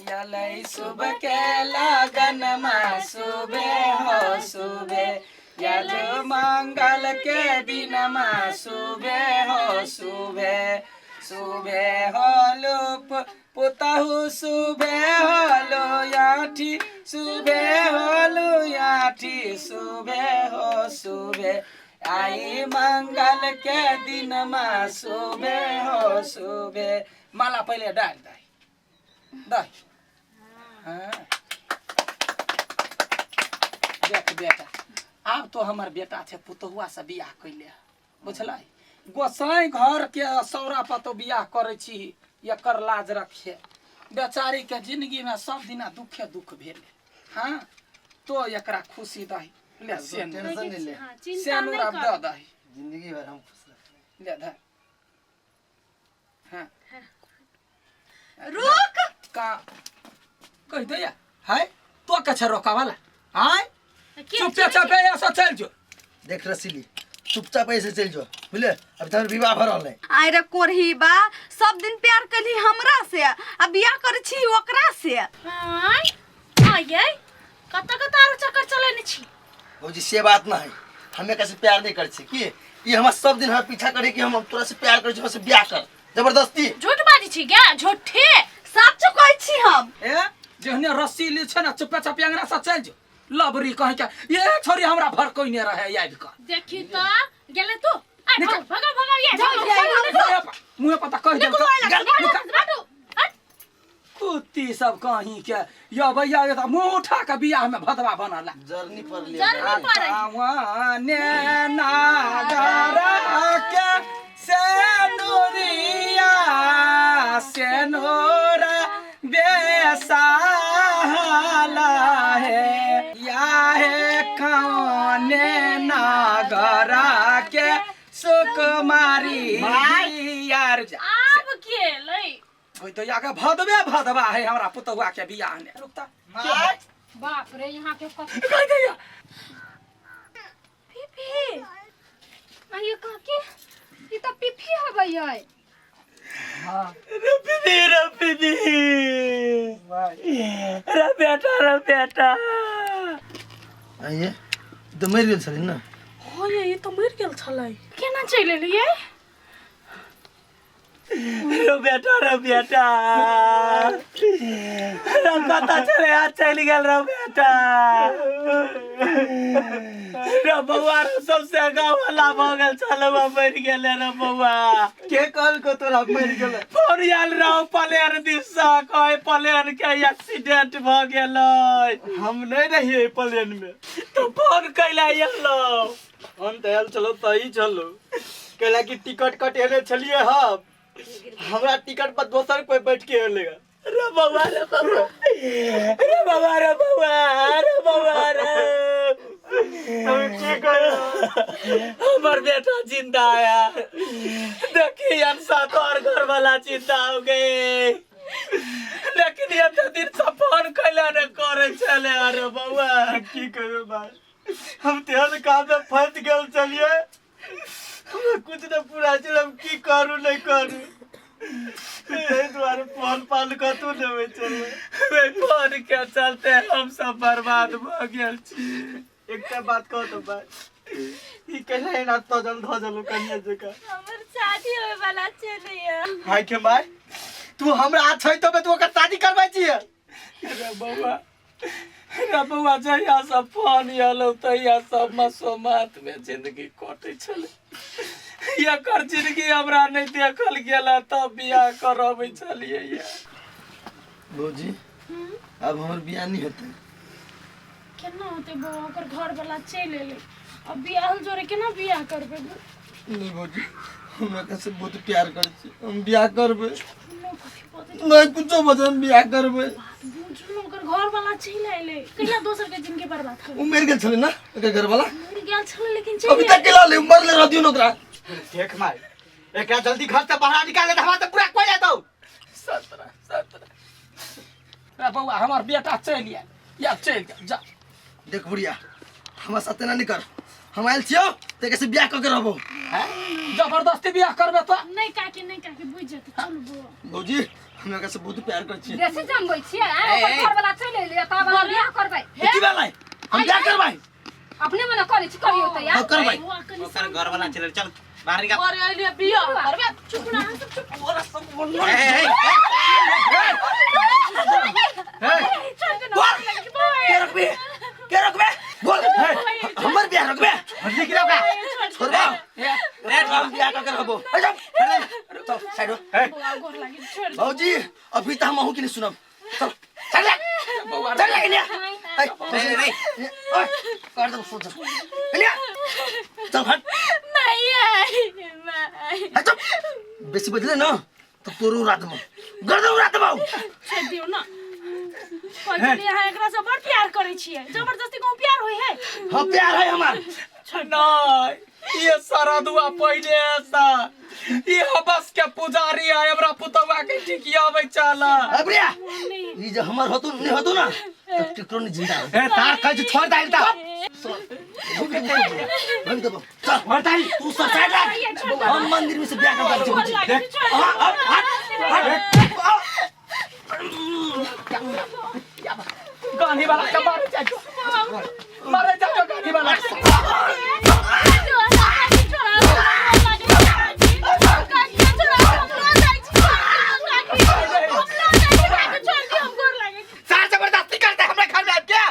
यलै शुभ के लगन मा शुभे हो शुभे, यजो मंगल के दिन मा शुभे हो शुभे। शुभे होलो पुतहु शुभे होलो आठी, शुभे होलो आठी, शुभे हो शुभे। आई मंगल के दिन मा शुभे हो शुभे। माला पहिले डाल दही दही। हाँ। देख बेटा, आब तो हमर बेटा छै पुतहुआ से बियाह कैले, बुझलै? गोसाई घर के सौरा पर तो बियाह करै छी, एकर लाज रखे। बेचारी के जिंदगी में सब दिना दुखे दुख भेले। हाँ, तो एकरा खुशी दही ले, सेन टेंशन नहीं ले। हाँ, चिंता सेनुर नहीं आब कर। दऽ दही। जिंदगी भर हम खुश रखबै। ले धर। हाँ। रुक। का कह दे है तो के छै रोका वाला आय? के चुपे चापे ऐसा चल जो। देख रसीली, चुपचाप ऐसे चल जो, बुझले? अभी तोहर विवाह भर रहल है। आइ रे कोरही बा, सब दिन प्यार कली हमरा से आ बियाह कर छी ओकरा से। आय आय, कत कत आरो चक्कर चलेने छी? भौजी, से बात ना है, हमें कैसे प्यार नहीं कर छी की ये हमार सब दिन हमार पीछा करे कि हम तोरा से प्यार करे छी, हमसे ब्याह कर, जबरदस्ती। झूठ बाजै छी गे, झूठे। साचो कहै छी हम। ए जेहने रस्सी ली छै ने, चुपे चापे अंगना से चल जो। लबरी कहीं के ये छोरी हमरा भर कोई नहीं रहे आबि कऽ। देखी त गेले तू। आय। निकल। भगा भगा ये। जाओ, जाओ, मुँहे पर मुँहे पर तऽ कहि देब। निकलो आइला, निकल। बाटू हट। कुत्ती सब कहीं के यो भैया, ये तऽ मुँह उठा के बियाह में भदवा बनल। जरनी पर लिया। जरनी पर। कावने नागर के सेनुरिया, सेनुर बेसाला है या है, कौने नागर के सुकुमारी यार जा। आब गेलै। ओहि तो याके भदवे भदवा है हमरा पुतहुआ के बियाह में। रुकता। बाप रे, यहाँ के कत कह दैया। फीफी, आइए काकी, ई तऽ पीफी हबै यै। रे दीदी, रे दीदी, रे बेटा, रे बेटा। आइए तो मरि गेल छलै ने? हाँ ये, ई तऽ मरि गेल छलै, केना चलि एलियै? रे बेटा, रे बेटा, रे कतऽ चले आ चलि गेल रे बेटा? रे बौआ, रे सबसे गाँव वाला भऽ गेल छल, मरि गेलै रे बौआ। के कहलको तोरा मरि गेलै? फोन आयल रहो प्लेन दिस, कहे प्लेन के एक्सीडेंट भऽ गेलै। हम नहीं रहिए प्लेन में। तू फोन कैला एलो? हम तऽ आयल छलहुँ तही छलहुँ, कैला कि टिकट कटेने छलियै हम, हमरा टिकट पर दोसर कोई बैठ के एलै। रे बौआ, रे बौआ, रे बौआ, रे बौआ, रे बौआ, रे हम की करू? हमर बेटा जिंदा आया, देखी हम तोहर घर वाला जिंदा हो गए, लेकिन एते दिन से फोन कैला ने करे छले? अरे बौआ। की करू भाई, हम तेहन काम में फंस गेल छलियै, हमरा कुछ न पूरा छल, हम की करू नहीं करू, ताहि दुआरे फोन पान कतौ नहि होइ छलै। ओहि फोन के चलते हम सब बर्बाद भऽ गेल छी। एकटा बात कहू तऽ भाई, ई कैला एना तजल धजल कनिया जकाँ? हमर शादी होय वाला छलैया। हाय के माय, तू हमरा छै तो तू ओकर शादी करबै छियै? रे बौआ, रे बौआ, जहिया सब फोन एलौ तहिया सब मसोमात में जिंदगी कटै छलै। एकर जिंदगी हमरा नहि देखल गेल, तब बियाह करबै छलियै। भौजी, अब हमर बियाह नहीं हेतै? केना होतै बौआ, ओकर घर वाला चलि एलै, अब बियाह जोरे केना बियाह करबै? नहीं भौजी, हमरा कैसे बहुत प्यार करै छी, हम बियाह करबै। नो कथी बजै? नहीं कुछो बजे, हम बियाह करबै। बात बुझू ने, ओकर घर वाला चलि एलै, कहिया दोसर के जिंदगी बर्बाद करबै? ओ मरि गेल छलै ने ओकर घरवाला? मरि गेल छलै, लेकिन अभी चलि तक केला ले मरले रह दियौ ने ओकरा। देख माय, एकरा जल्दी घर से बाहर निकाले, हमरा तऽ पूरा कोई दौ। 17 17। रे बौआ, हमर बेटा चलि आयल या चलि जा जा। देख बुढ़िया, हमरा साथे ना नहीं कर, हम आयल छियौ तऽ कैसे बियाह कऽ के रहबो। हैं? जबरदस्ती बियाह करबे तऽ? नहीं काकी, नहीं काकी, बुझि जेतै, चलू बौआ। भौजी, हम एकरा से बहुत प्यार करै छी। बेसी जमबै छियै आँय, ओकर ए, ए। घर वाला चलि एलै तब अहाँ बियाह करबै। की भेलै? हम बियाह करबै। अपने मने करै छी, करियौ तऽ यार। हाँ, करबै। बौआ कनि ओकर घर वाला चल चल बाहर निकाल। करे एलियै बियाह करबै, चुप ना, अहाँ सब चुप। तोरा सब ए, ए, ए, छोड़ दे ना, बोल। बौआ। के रखबे? के रखबे? बोल। हमर बियाह रखबे? छोड़ के ओकरा। छोड़बा। ए, हम बियाह कर के रहबो। ए, चल। चल साइड हो। बौआ गोर लागी, छोड़ दे। भौजी अभी त हम अहूँ के नहीं सुनब। चल चल जा। चल जा इन्हें। ए, नहीं, नहीं। ओए, कर दो सोच। इन्हें। चल हट। नहीं आई, नहीं। हट चुप। बेसी बजले ना तो तोरो रात में गर्दन उड़ा देबौ। छोड़ दियौ ना। कहै छलियै अहाँ एकरा से बड़ प्यार करै छियै, जबरदस्ती कहूँ प्यार होइ है? हाँ प्यार है हमार। नहीं, ये सरदुआ पहिले से ये हबस के पुजारी है, हमरा पुतवा के ठिकियाबै चला। ए प्रिया, ई जे हमर होतु नहीं होतु ना तो केकरो नहीं जिंदा हो। ए तार कहै छी छोड़ दाइल ता। भंग देबो। चल छोड़ दाइल। तू सब साइड राख। हम मंदिर में से बियाह कर गोर छी। लागी, छोड़ दे। हट हट हट। गानी वाला के मारे जाय, मारे जाय गानी वाला। सार जबरदस्ती करते हमरा घर में आबि के।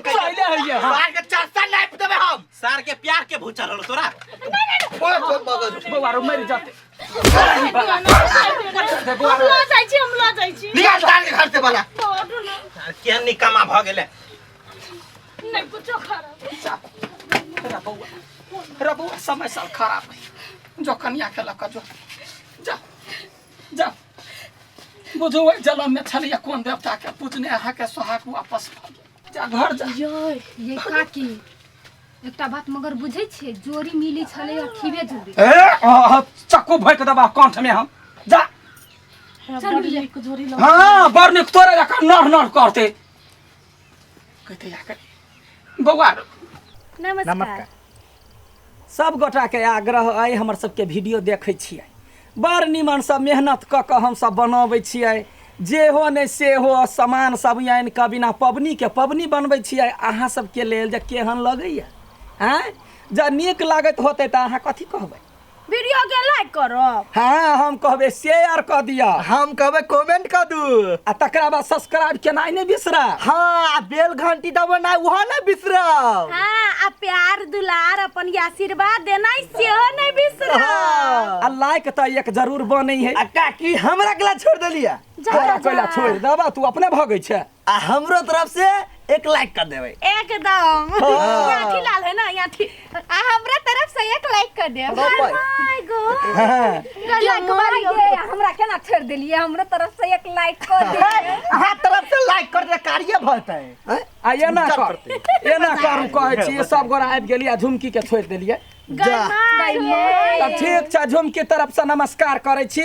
पहिले है ये। हाँ। सार के चस्सा नापि देबै हम। सार के प्यार के भूत चढ़ल तोरा। ओए मगज। बौआ रो मरि जाते। निकाल तार के घर से वाला। केहन निकम्मा भऽ गेलै। रे बौआ, रे बौआ, समय साल खराब है। जो कनिया के लऽ कऽ जो, जा जा। बुझू ओहि जलम में छलियै कोन देवता के पूजने, अहाँके सोहाग वापस भऽ गेल। जा घर जा। ये ये काकी, एकटा बात मगर बुझै छियै, जोड़ी मिली छलै अखिबे जोड़ी। ए चक्कू भोंकि देबा कंठ में हम। जा। हाँ बड़ नीक, तोरे जकाँ नर नर करते कहते या बौआ। नमस्कार। सब गोटाके आग्रह अइ, हमर सबके वीडियो देखै छियै, बड़ निमनसँ मेहनत कऽ कऽ हमसब बनबै छियै, जे हो नहि से हो सामान सब आनि कऽ बिना पबनीके पबनी बनबै छियै अहाँ सबके लेल। जे केहन लगैया आँय, जँ नीक लागैत होतै तऽ अहाँ कथी कहबै? वीडियो के लाइक करब। हाँ, हम कहबै शेयर कऽ दिअ। हम कहबै कमेंट कर दू। आ तकरा बाद सब्सक्राइब केनाइ नहि बिसरब। हाँ, आ बेल घंटी दबेनाइ ओहो नहि बिसरब। हाँ, आ प्यार दुलार अपन आशीर्वाद देनाइ सेहो नहि बिसरब। हाँ। आ लाइक तऽ एक जरूर बनै है। आ काकी हमरा केला छोड़ देलियै? तोरा कोइला छोड़ि देबा, तू अपने भगै छै। आ हमरो तरफ से एक लाइक कर देबै। एकदम। हाँ। यहाँ लाल है ना यहाँ। आ हमरा तरफ से एक लाइक कर देब। My God. हाँ। Like Mario. ये हमरा केना छोड़ देलियै? हमरो तरफ से एक लाइक कर देब। अहाँ तरफ से लाइक कर दे कार्य भतै। आ एना कर, एना करू कहै छी, सब गोरा आबि गेलियै आ झुमकी के छोड़ि देलियै। तऽ ठीक छै, झुमकी तरफ से नमस्कार करै छी।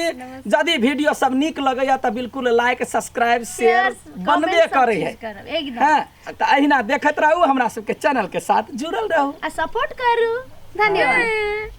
यदि वीडियो सब नीक लगैया तऽ बिल्कुल लाइक सब्सक्राइब शेयर बनबे करै है। करब एकदम। हाँ, तऽ अहिना देखैत रहू, हमरा सबके चैनल के साथ जुड़ल रहू आ सपोर्ट करू। धन्यवाद।